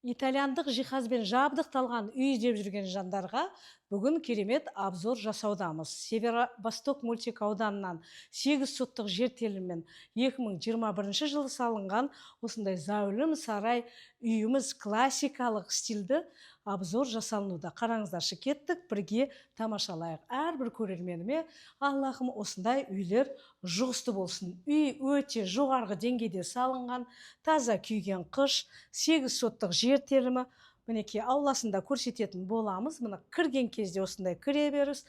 Итальяндық жиһазбен жабдықталған үй іздеп жүрген жандарға бүгін керемет обзор жасаудамыз. Северо-Восток мөлтек ауданынан 8 соттық жер телімімен 2021 жылы салынған осындай зәулім сарай үйіміз, классикалық стильді обзор жасалынуда. Қараңыздаршы, кеттік, бірге тамашалайық. Әрбір көрерменіме Аллахым осындай үйлер жұғысты болсын. Үй өте жоғарғы деңгейде салынған, таза күйген қыш, 8 соттық жер телімі. Мінекей, ауласында көрсететін боламыз. Мына кірген кезде осындай кіреберіс,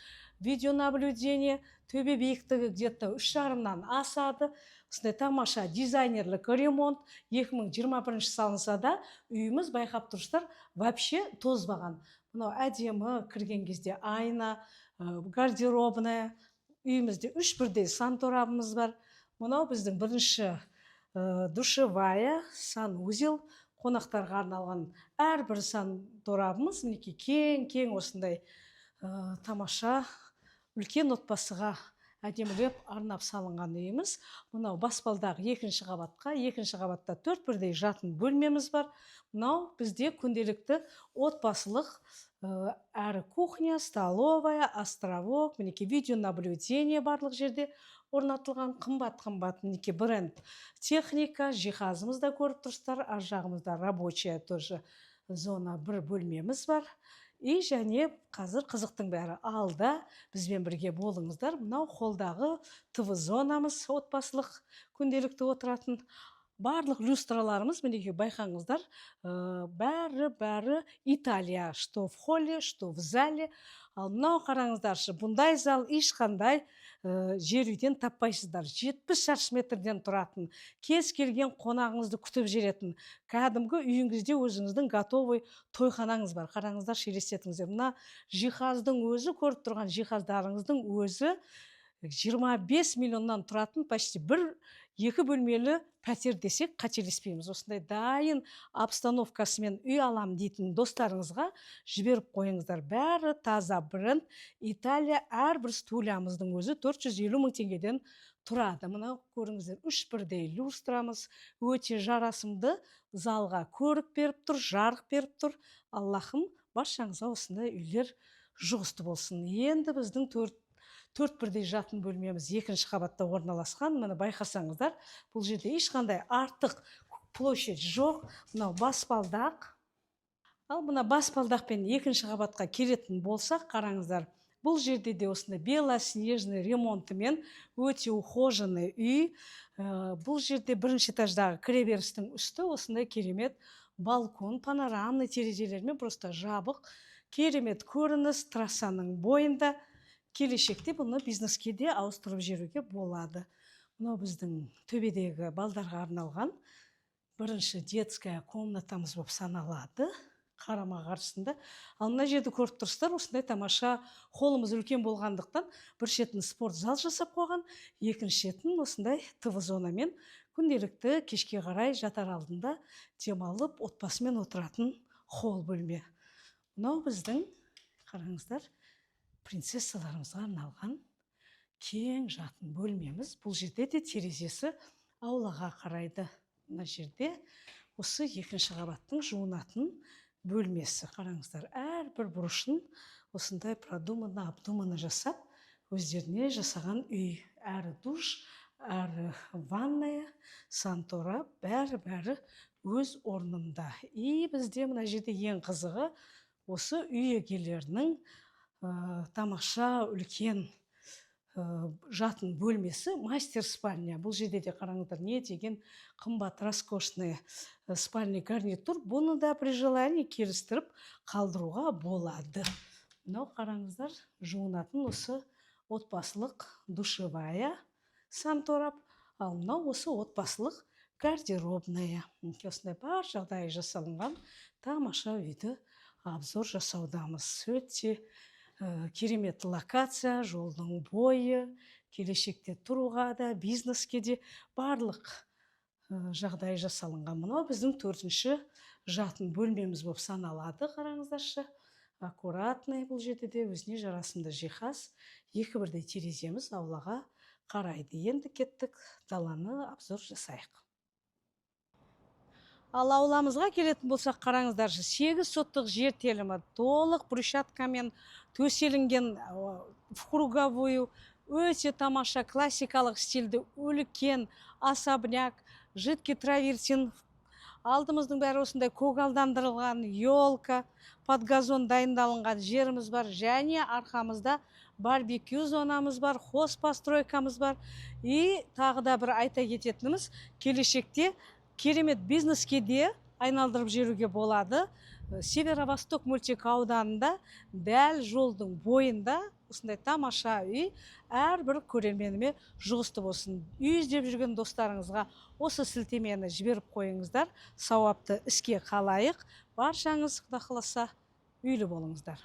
видеонаблюдение, төбе биіктігі где-то 3,5-нан асады. Осындай тамаша дизайнерлік ремонт. 2021 салынса да, үйіміз, байқап тұрсыздар, вообще тозбаған. Мынау әдемі кірген кезде айна, гардеробная. Үйімізде үш бірдей санторабымыз бар. Мынау біздің бірінші душевая, санузел, қонақтарға арналған әрбір санторабымыз. Мінекей, кең кең осындай тамаша, үлкен отбасыға әдемілеп арнап салынған үйіміз. Мынау баспалдағы екінші қабатқа. Екінші қабатта төрт бірдей жатын бөлмеміз бар. Мынау бізде күнделікті отбасылық әрі кухня, столовая, островок. Мінекей, видеонаблюдение барлық жерде орнатылған, қымбат қымбат, мінекей, бренд техника, жиһазымыз да көріп тұрсыздар. Ар жағымызда рабочая тоже зона, бір бөлмеміз бар. И және қазір қызықтың бәрі алда, бізбен бірге болыңыздар. Мынау холдағы ТВ зонамыз, отбасылық күнделікті отыратын. Барлық люстраларымыз, мінекей, байқаңыздар, бәрі бәрі Италия, что в холле, что в зале. Ал мынау, қараңыздаршы, бұндай зал ешқандай жер үйден таппайсыздар. 70 шаршы метрден тұратын, кез келген қонағыңызды күтіп жүретін, кәдімгі үйіңізде өзіңіздің готовый тойханаңыз бар. Қараңыздаршы, елестетіңіздер, мына жиһаздың өзі, көріп тұрған жиһаздарыңыздың өзі 25 миллионнан тұратын почти бір екі бөлмелі пәтер десек, қателеспейміз. Осындай дайын обстановкасымен үй алам дейтін достарыңызға жіберіп қойыңыздар. Бәрі таза бренд Италия. Әрбір стульямыздың өзі 450 мың теңгеден тұрады. Мынау, көріңіздер, үш бірдей люстрамыз өте жарасымды, залға көрік беріп тұр, жарық беріп тұр. Аллахым баршаңызға осындай үйлер жұғысты болсын. Енді біздің төрт бірдей жатын бөлмеміз екінші қабатта орналасқан. Міне, байқасаңыздар, бұл жерде ешқандай артық площадь жоқ. Мынау баспалдақ. Ал мына баспалдақпен екінші қабатқа келетін болсақ, қараңыздар, бұл жерде де осындай белоснежный ремонтымен өте ухоженный үй. Бұл жерде бірінші этаждағы кіреберістің үсті осындай керемет балкон, панорамный терезелермен, просто жабық, керемет көрініс трассаның бойында. Келешекте бұны бизнеске де ауыстырып жіберуге болады. Мынау біздің төбедегі балдарға арналған бірінші детская комнатамыз болып саналады, қарама қарсысында. Ал мына жерді көріп тұрсыздар, осындай тамаша холымыз үлкен болғандықтан, бір шетін спорт зал жасап қойған, екінші шетін осындай ТВ зонамен күнделікті кешке қарай жатар алдында демалып, отбасымен отыратын холл бөлме. Мынау біздің, қараңыздар, принцессаларымызға арналған кең жатын бөлмеміз. Бұл жерде де терезесі аулаға қарайды. Мына жерде осы екінші қабаттың жуынатын бөлмесі. Қараңыздар, әрбір бұрышын осындай продуманно, обдуманно жасап, өздеріне жасаған үй. Әрі душ, әрі ванная, санторап, бәрі бәрі өз орнында. И бізде мына жерде ең қызығы осы үй егелерінің тамаша үлкен жатын бөлмесі, мастер спальня. Бұл жерде де, қараңыздар, не деген қымбат, роскошный спальный гарнитур. Бұны да при желании келістіріп қалдыруға болады. Мынау, қараңыздар, жуынатын осы отбасылық душевая, санторап. Ал мынау осы отбасылық гардеробная. Мінекей, осындай бар жағдайы жасалынған тамаша үйді обзор жасаудамыз. Өте керемет локация, жолдың бойы, келешекте тұруға да, бизнеске де барлық жағдай жасалынған. Мынау біздің төртінші жатын бөлмеміз болып саналады. Қараңыздаршы, аккуратный, бұл жерде де өзіне жарасымды жиһаз. Екі бірдей тереземіз аулаға қарайды. Енді кеттік, даланы обзор жасайық. Ал ауламызға келетін болсақ, қараңыздаршы, 8 соттық жер телімі, толық брусчаткамен төселінген, в круговую, өте тамаша классикалық стильді үлкен особняк, жидкий травертин. Алдымыздың бәрі осындай көгалдандырылған, елка, под газон дайындалынған жеріміз бар және арқамызда барбекю зонамыз бар, хозпостройкамыз бар. И тағы да бір айта кететініміз, келешекте керемет бизнеске де айналдырып жіберуге болады. Северо-Восток мөлтек ауданында, дәл жолдың бойында осындай тамаша үй әрбір көрерменіме жұғысты болсын. Үй іздеп жүрген достарыңызға осы сілтемені жіберіп қойыңыздар. Сауапты іске қалайық. Баршаңыз, құда қаласа, үйлі болыңыздар.